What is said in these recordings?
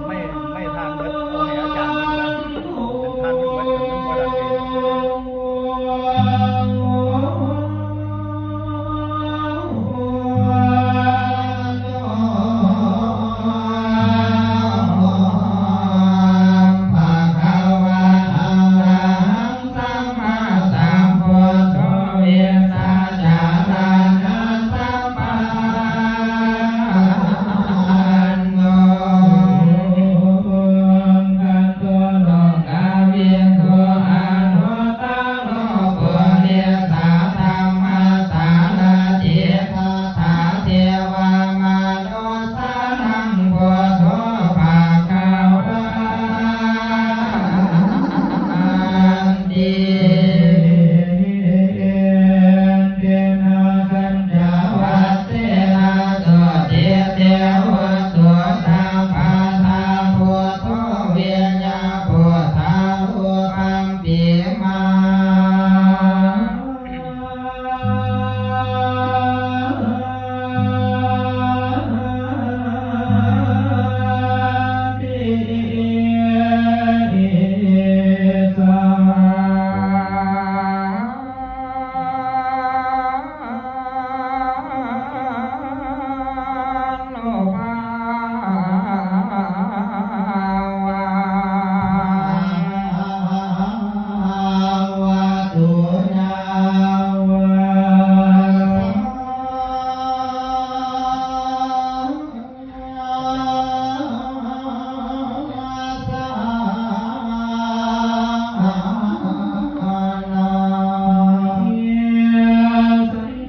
ໄມ້ ໄມ້ທານເບິດ ເອົາໃຫ້ອາຈານເບິ່ງນະ ເປັນທານເບິດ ມັນບໍ່ດັງເດ. ສຳມາສຳພຸດໂທ ວິດສາຈາລະນະສຳປັນໂນ ໂລກຸດໂຕໂລກະວິທູ ອະນຸດຕະໂລ ປຸລິສະທຳມະສາລະຖິ ສັດຖາເທວະມະນຸດສານັງ ພຸດໂທ ພະຄະວັນ ຕິ ເຕນະສັນຈະວັດເຕນະ ໂສຕິເຕ ໂຫຕຸ ສັບພະທາ ພຸດໂທ ວິຍະປຸດທາ ຮູປັງ ຕິມາ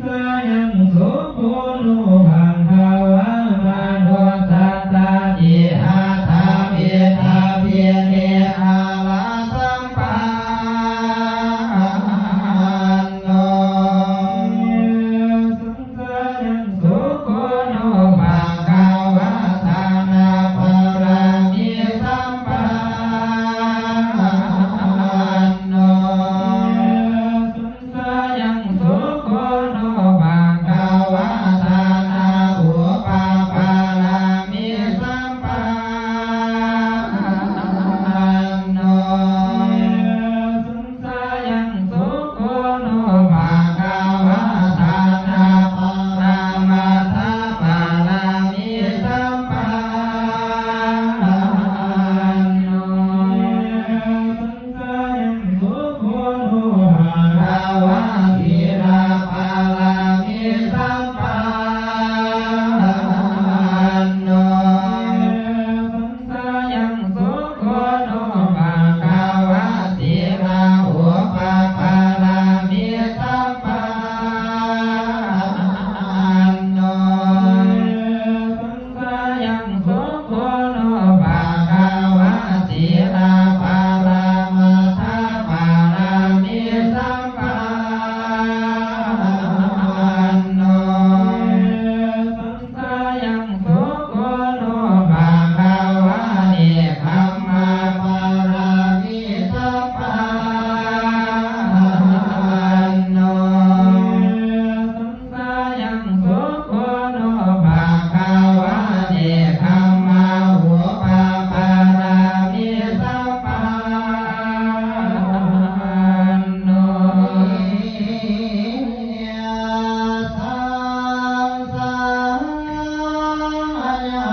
ສະຍັງສຸໂຄໂນພະຄະວາ ມະນຸດສະຕາຕິ ອັດຖະວິດຖະພິນິຫາລະສຳປັນໂນ ສະຍັງສຸໂຄໂນພະຄະວາ ທານະບາລະມີສຳປັນໂນ ສະຍັງສຸໂຄໂນພະຄະວາ ທານະອຸປະບາລະມີສຳປັນໂນ ສະຍັງສຸໂຄໂນພະຄະວາ ທານະປະລະມັດຖະບາລະມີສຳປັນໂນ ສະຍັງສຸໂຄໂນພະຄະວາ ສີລະປະລະມີສຳປັນໂນ ສະຍັງສຸໂຄໂນພະຄະວາ ສີລະອຸປະບາລະມີສຳປັນໂນ ສະຍັງສຸໂຄໂນພະຄະວາ ສີລະປະລະມັດຖະບາລະມີສຳປັນໂນ ສະຍັງສຸໂຄໂນພະຄະວາ ເນກຂຳມະບາລະມີສຳປັນໂນ ສະຍັງສຸໂຄໂນພະຄະວາ ເນກຂຳມະອຸປະບາລະມີສຳປັນໂນ ສະ ສະ ສະ ຍາ